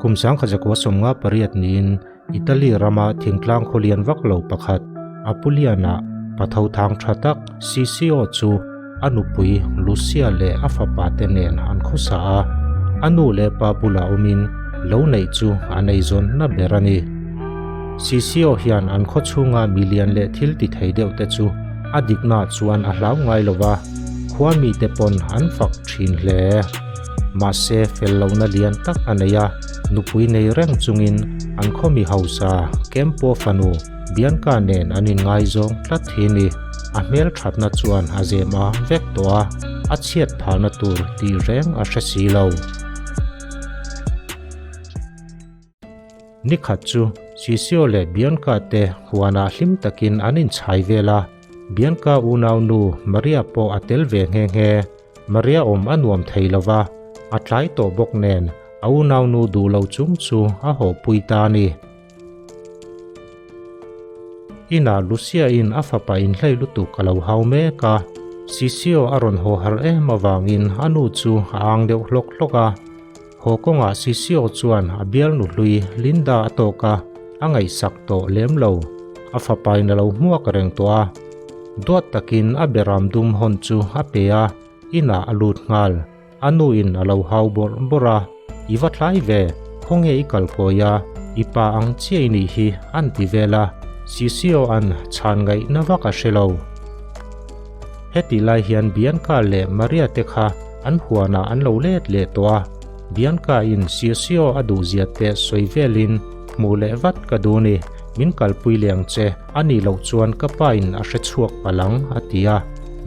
Kum 1958 niin Italy rama thingtlang khawlian vak lo pakhat Apulian-ah patho thang tha tak Sisio chu a nupui Lucia leh a fapa te nen an khawsa a, a nu leh pa bulah awmin lo neih chu an eizawnna ber a ni. Sisio hian an khaw chhunga milian leh thil ti thei deuh te chu a dikna chuan a hlau ngai lo va, khua mite pawn an fak thin hle. Mahse fel lohna lian tak a nei a, nupui nei reng chungin an khaw mi hausa Kempo fanu Bianca nen an inngaizawng tlat hi ni. A hmel thatna chuan a zem a vek tawh a, a chhiat phahna tur tih reng a hre si lo. Nikhat chu Sisio leh Bianca te huanah hlim takin an inchhai vel a, Bianca unaunu Maria pawh a tel ve nghe nghe. Maria awm a nuam thei lo va, a tlai tawh bawk nen a unaunu duh lo chung chu a hawhpui ta a ni. Inah Lucia-in a fapa inhlei lutuk a lo hau mek a, Sisio a rawn haw harh em avangin a nu chu a ang deuh hlawk hlawk a. Haw kawngah Sisio chuan a bialnu hlui Linda a tawk a, a ngaihsak tawh lem lo. A fapain a lo hmuak reng tawh a. Duat takin a beram dum hawn chu a pe a, inah a lut nghal. A nuin a lo hau bawrh bawrh a, I va tlai ve, khawnge i kal kawi a, i pa ang chiah i nih hi, an ti vel a, Sisio an chhan ngaihna vak a hre lo. Hetih lai hian Bianca leh Maria te kha an huanah an lo let leh tawh a, Bianca in Sisio a duhzia te sawi velin, Hmuh leh vat ka duh ni, min kalpui leh ang che, a nih loh chuan ka pa in a hre chhuak palh ang, a ti a.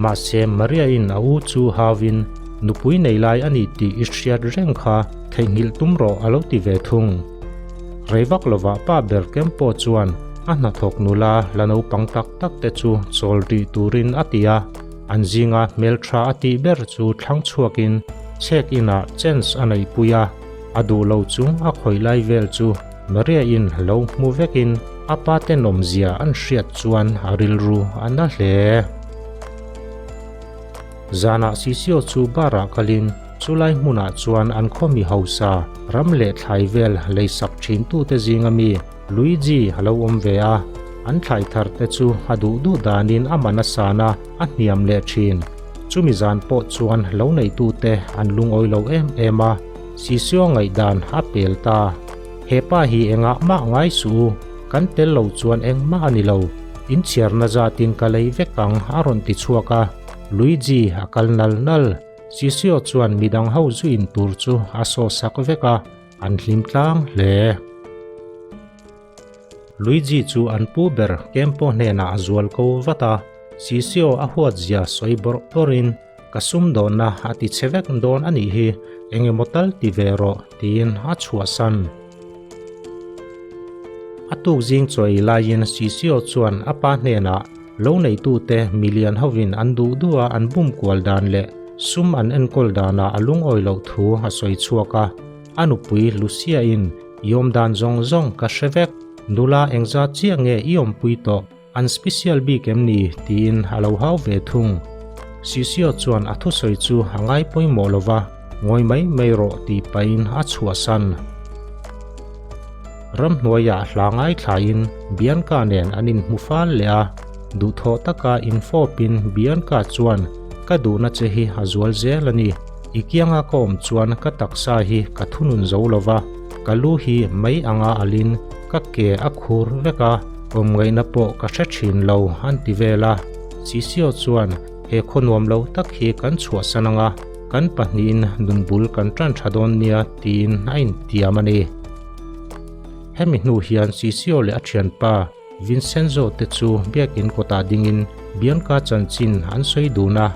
Mahse, Maria in a u chu hauin, Nupui nei lai a ni tih i hriat reng kha theihnghilh tum rawh a lo ti ve thung. Rei vak lovah pa ber kem pawh chuan a hnathawk nula la naupang tak tak te chu chawl rih turin a ti a, an zinga hmeltha a tih ber chu thlang chhuakin chhek inah chance a neihpui a, a duh lo chung a khawih lai vel chu Maria in lo hmu vekin a pa tenawmzia an hriat chuan a rilru a na hle. Zanah Sisio chu bar-ah kalin chulai hmunah chuan an khaw mi hausa, ram leh thlai vel leisak thintute zinga mi Luigi a lo awm ve a. An thlai thar te chu a duh duh danin a man a san a, a hniam leh thin. Chumi zan pawh chuan lo neitute an lungawi lo em em a, Sisio ngaihdan a pel ta. He pa hi engah mah ngai suh u, kan tel lo chuan engmah a ni lo. Inchhiarna zatin ka lei vek ang a rawn ti chhuak a, Luigi a kal nal nal. Sisio chuan midang ho zu in tur chu a saw sak vek a, an hlim tlang hle. Luigi chu an pu ber Kempo hnenah a zual ko vat a, Sisio a huat zia sawi bawrh bawrhin ka sum dawnna a ti chhe vek dawn a nih hi, engemaw tal ti ve rawh tiin a chhuahsan. A tuk zing chawi laiin Sisio chuan a pa hnenah lo neitute milian hovin an duh duh a an bum kual dan leh sum an enkawl danah a lungawi loh thu a sawi chhuak a. A nupui Lucia-in i awm dan zawng zawng ka hre vek, nula engzat chiah nge i awmpui tawh, an special bik em ni? tiin a lo hau ve thung. Sisio chuan a thusawi chu a ngai pawimawh lo va, Ngawi mai mai rawh tih pahin a chhuahsan. Ramhnuaiah hla ngaithlain Bianca nen an inhmu fal leh a, duhthawh taka infawpin Bianca chuan Ka duhna che hi a zual zel a ni, i kianga ka awm chuan ka taksa hi ka thunun zo lo va, ka lu hi mai anga alin ka ke a khur vek a, awm ngaihna pawh ka hre thin lo an ti vel a. Sisio chuan he khaw nuam lo tak hi kan chhuahsan ang a, kan pahnihin nunbul kan tan tha dawn nia tiin a intiam a ni. Hemi hnu hian Sisio leh a thianpa Vincenzo te chu biakin kawtah dingin Bianca chanchin an sawi dun a,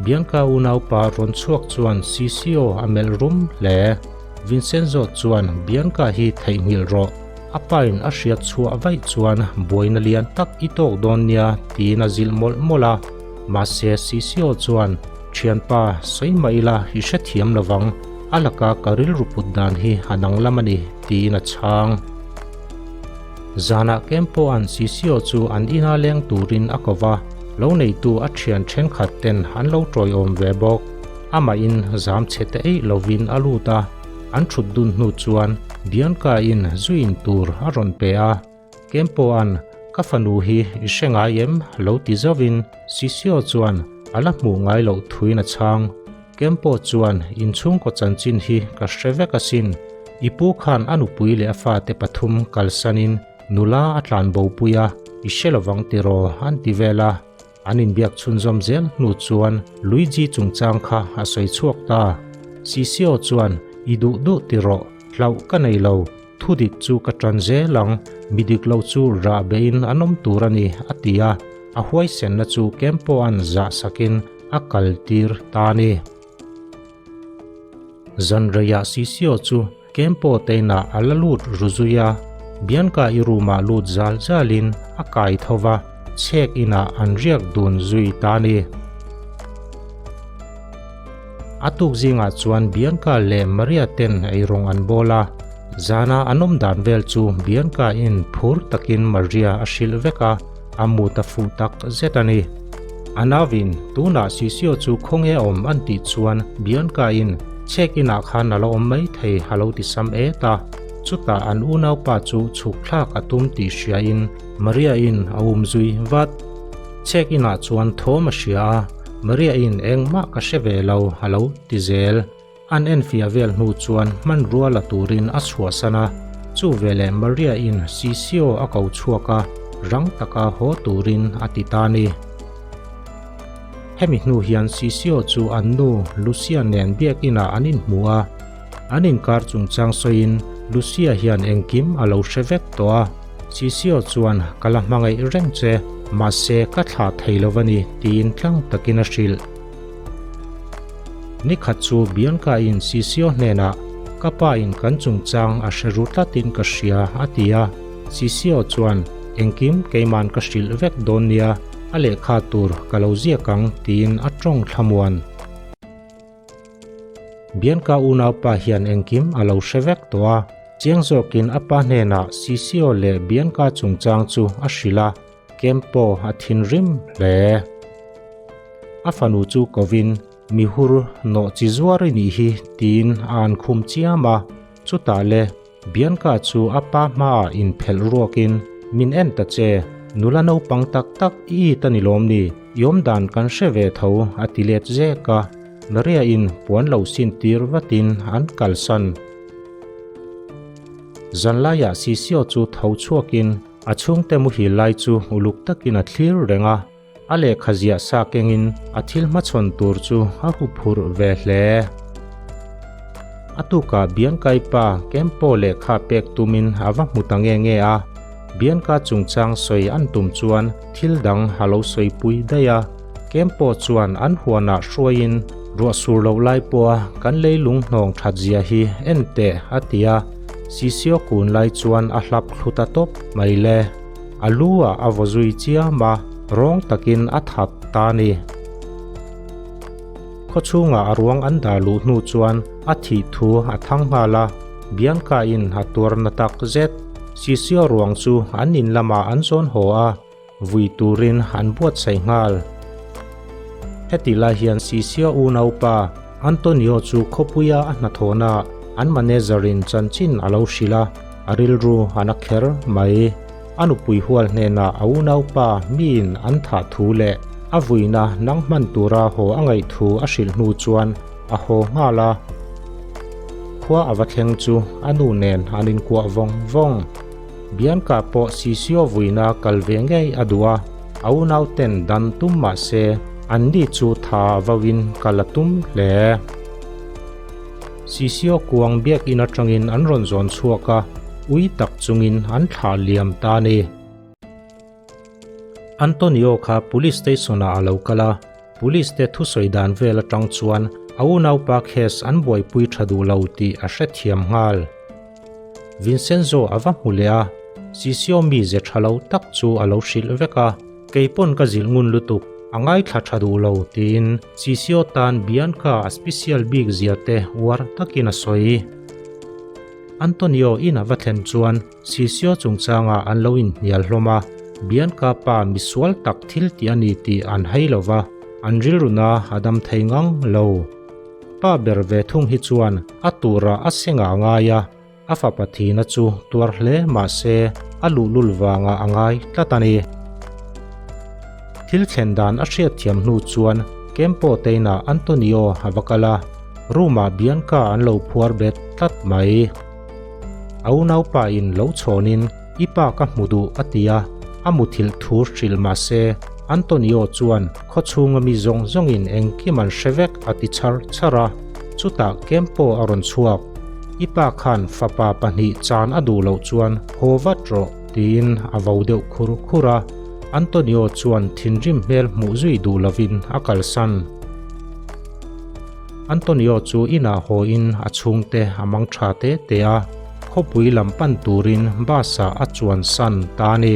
Bianca unaupa rawn chhuak chuan Sisio a melh rum hle. Vincenzo chuan Bianca hi theihnghilh rawh, a pain a hriat chhuah vaih chuan buaina lian tak i tawk dawn nia tiin a zilh mawlh mawlh a, mahse Sisio chuan Thianpa, sawi mah ila i hrethiam lovang, a laka ka rilru put dan hi a danglam a ni, tiin a chhang. Zanah Kempo-a'n Sisio chu an ina leng turin a ko va, lo neitu a thian thenkhat ten an lo tawiawm ve bawk. Amahin zam chhe te eih lovin a lut a. An thut dun hnu chuan Bianca in zu in tur a rawn pe a, Kempo-a'n ka fanu hi i hre ngai em lo ti zauhin Sisio chuan a la hmuh ngai loh thuin a chhang. Kempo chuan inchhungkaw chanchin hi ka hre vek asin, i pu khan a nupui leh a fate pathum kalsanin nula a tlan bopui a, i hre lovang tiraw an ti vel a. An inbiak chhunzawm zel hnu chuan Luigi chungchang kha a sawi chhuak ta. Sisio chuan, I duh duh ti rawh, hlauh ka nei lo, thu dik chu ka tan zel ang, mi dik lo chu rah beiin an awm tur a ni, a ti a, a huaisenna chu Kempo-a'n zah sakin a kal tir ta a ni. Zanreiah Sisio chu Kempo teinah a la lut ru zui a, Bianca-i room-ah lut zal zalin a kai tho va, chhek inah an riak dun zui ta a ni. A tuk zingah chuan Bianca leh Maria ten eirawng an bawl a, zana an awm dan vel chu Bianca-in phur takin Maria a hrilh vek a, a mut a fuh tak zet a ni. A nauvin tunah Sisio chu khawnge a awm an tih chuan Bianca-in chhek inah khan a la awm mai thei a lo ti sam et a. Chutah an unaupa chu chhuk thlak a tum tih hriain Maria-in a um zui vat. Chhek inah chuan thawm a hria a, Maria-in engmah ka hre ve lo a lo ti zel. An enfiah vel hnu chuan hmanrua la turin a chhuahsan a, chu veleh Maria-in Sisio a ko chhuak a, rang taka haw turin a ti ta a ni. Hemi hnu hian Sisio chu an nu Lucia nen biakinah an inhmu a, an inkar chungchang sawiin Lucia hian engkim a lo hre vek tawh a, Sisio chuan ka la hmangaih reng che, mahse ka thlah thei lo a ni tiin tlang takin a hrilh. Nikhat chu Bianca-in Sisio hnenah, Ka pa in kan chungchang a hre ru tlatin ka hria, a ti a. Sisio chuan, Engkim keiman ka hrilh vek dawn nia, a lehkha tur ka lo ziak ang, tiin a tawng thlamuan. Bianca unaupa hian engkim a lo hre vek tawh a, chiang zawkin a pa hnenah Sisio leh Bianca chungchang chu a hrilh a. Kempo a thinrim hle. A fanu chu kovin, Mihur nawh chi zuar i nih hi, tiin a an khum chiam a. Chutah le, Bianca chu a pa hmaah inphelh ruakin, Min en ta che, nula naupang tak tak i it a ni lawm ni, i awmdan kan hre ve tho, a ti let zek a. Maria-in puan lo sin tir vatin an kalsan. Zanlaiah Sisio chu tho chhuakin, A chhungte muhil lai chu uluk takin a thlir reng a, a lehkha ziah sa kengin a thil hmachhawn tur chu a huphurh ve hle. A tukah Bianca-i pa Kempo lehkha pek tumin a va hmu ta nge nge a, Bianca chungchang sawi an tum chuan thil dang a lo sawipui daih a. Kempo chuan an huanah hruaiin ruah sur loh lai pawha kan leilung hnawng that zia hi en teh a ti a. Sisio kun lai chuan a hlap thlu ta tawp mai le. A lu ah a vaw zui chiam a, rawng takin a that ta a ni. Khaw chhungah a ruang an dah luh hnu chuan a thih thu a thang nghal a, Bianca in a tuar na tak zet. Sisio ruang chu an in lamah an zawn haw a, vui turin an buatsaih nghal. Heti lai hian Sisio unaupa Antonio chu khawpuia a hnathawhna an manager-in chanchin a lo hrilh a, a rilru a na kher mai. A nupui hual hnenah a unaupa miin an thah thu leh a vuina nang hman tura haw a ngaih thu a hrilh hnu chuan a haw nghal a. Khua a va thleng chu a nu nen an inkuah vawng vawng. Bianca pawh Sisio vuina kal ve ngei a duh a, a unauten dan tum mah se anni chu tha vauin kal a tum hle. Sisio kuang biakin atangin an rawn zawn chhuak a, ui tak chungin an thlah liam ta a ni. Antonio kha police station ah a lo kal a, police te thusawi dan vel atang chuan a unaupa case an buaipui tha duh lo tih a hrethiam nghal. Vincenzo a va hmu leh a, Sisio mi ze tha lo tak chu a lo hrilh vek a, Kei pawn ka zilh ngun lutuk, a ngaithla tha duh lo, tiin Sisio tan Bianca a special bik zia te uar takin a sawi. Antonio in a va thlen chuan Sisio chungchangah an lo inhnial hlawm a, Bianca pa misual tak thil tih a ni tih an hai lo va, an rilruna a dam thei ngang lo. Pa ber ve thung hi chuan a turah a sengah a ngai a, a fapa thihna chu tuar hle mah se a luhlul vangah a ngai tlat a ni. Thil thlen dan a hriatthiam hnu chuan Kempo teinah Antonio a va kal a, room-ah Bianca an lo phuar bet tlat mai. A unaupa in lo chhawnin I pa ka hmu duh a ti a, a muthilh thu hrilh mah se Antonio chuan khawchhunga mi zawng zawngin engkim an hre vek a ti chhar chhar a, chutah Kempo a rawn chhuak. I pa khan fapa pahnih chan a duh loh chuan haw vat rawh tiin a vo deuh khur khur a, Antonio chuan thinrim hmel hmuh zui duh lovin a kalsan. Antonio chu inah haw in a chhungte a mang tha te te a, khawpui lam pan turin bus ah a chuan san ta a ni.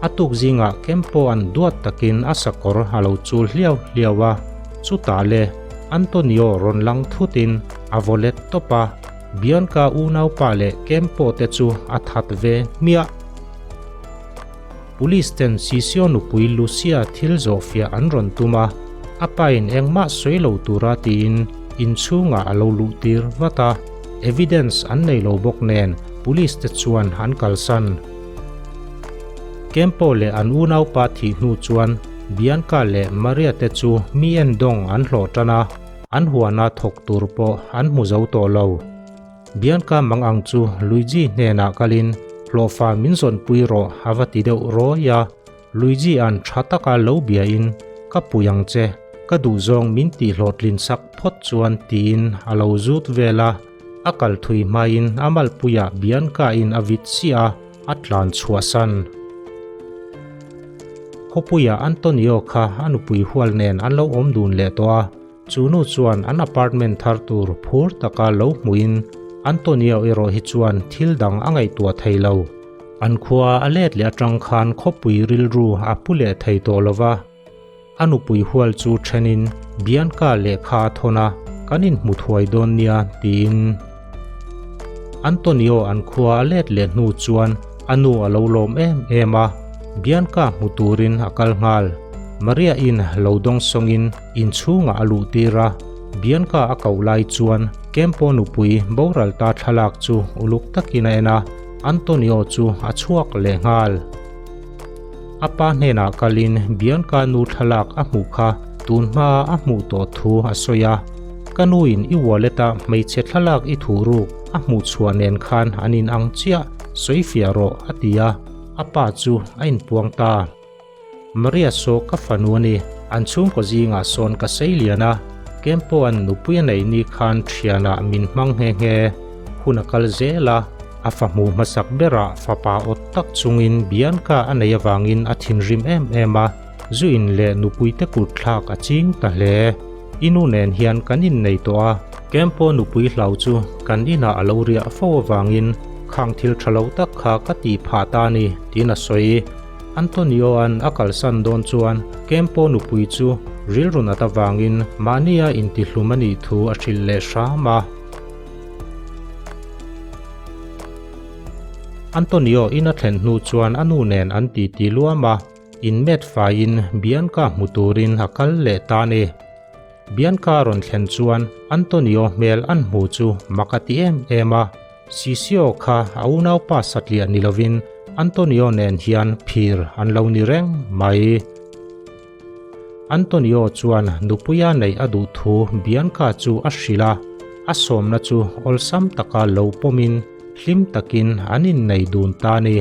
A tuk zingah Kempo an duat takin a sakawr a lo chul hliau hliau a, chutah le Antonio rawn lang thutin a vaw let tawp a, Bianca unaupa leh Kempo te chu a that ve hmiah. Police ten Sisio nupui Lucia thil zawhfiah an rawn tum a, a pain engmah sawi lo tura tiin inchhungah a lo luh tir vat a, evidence an nei lo bawk nen police te chuan an kalsan. Kempo leh an unaupa thih hnu chuan Bianca leh Maria te chu mi endawng an hlawh tan a, an huana thawk tur pawh an hmu zo tawh lo. Bianca mang ang chu Luigi hnenah kalin hlawhfa min zawnpui rawh a va ti deuh rawi a, Luigi an tha taka lo biain ka pui ang che, ka duhzawng min tihhlawhtlin sak phawt chuan tiin a lo zut vel a, a kal thui hmain a malpuiah Bianca in a vit chiah a, a tlan chhuahsan. Khawpuiah Antonio kha a nupui hual nen an lo awm dun leh tawh a, Chu nu chuan an apartment thar tur phur taka lo hmuhin Antonio erawh hi chuan thil dang a ngaihtuah thei lo. An khua a let leh atang khan khawpui rilru a pu leh thei tawh lo va. A nupui hual chu thenin Bianca lehkha a thawn a, kan inhmu thuai dawn nia tiin. Antonio an khua a let leh hnu chuan a nu a lo lawm em em a, Bianca hmu turin a kal nghal. Maria in lo dawng sawngin Inchhungah a luh tir a, Bianca a koh lai chuan Kempo nupui boral ta thlalak chu uluk takin a en a, Antonio chu a chhuak leh nghal. A pa hnenah kalin Bianca nu thlalak a hmuh kha tun hmaa a hmuh tawh thu a sawi a, Ka nuin i wallet-a hmeichhe thlalak i thuh ruk a hmuh chhuah nen khan an inang chiah, sawi fiah rawh a ti a, a pa chu a inpuang ta. Maria saw ka fanu a ni, an chhungkaw zingah sawn ka sei lian a, Kempo an nupui a neih ni khan thianah min hmang nghe nghe. Hun a kal zel a, a fa hmuh hmasak berah fapa awt tak chungin Bianca a neih avangin a thinrim em em a, zu in leh nupuite kut thlak a ching ta hle. I nu nen hian kan innei tawh a, Kempo nupui hlau chu kan inah a lo riah fo avangin khang thil tha lo tak kha ka tih phah ta a ni, tiin a sawi. Antonio-a'n a kalsan dawn chuan Kempo nupui chu rilru nat avangin mahnia intihlum a nih thu a hrilh leh hram a. Antonio in a thlen hnu chuan a nu nen an titi luam a, inmet faiin Bianca hmu turin a kal leh ta a ni. Bianca rawn thlen chuan Antonio hmel an hmu chu mak a ti em em a, Sisio kha a unaupa satliah ni lovin Antonio nen hian phir an lo ni reng mai. Antonio chuan nupuia neih a duh thu Bianca chu a hrilh a, a sawmna chu awlsam taka lo pawmin hlim takin an innei dun ta a ni.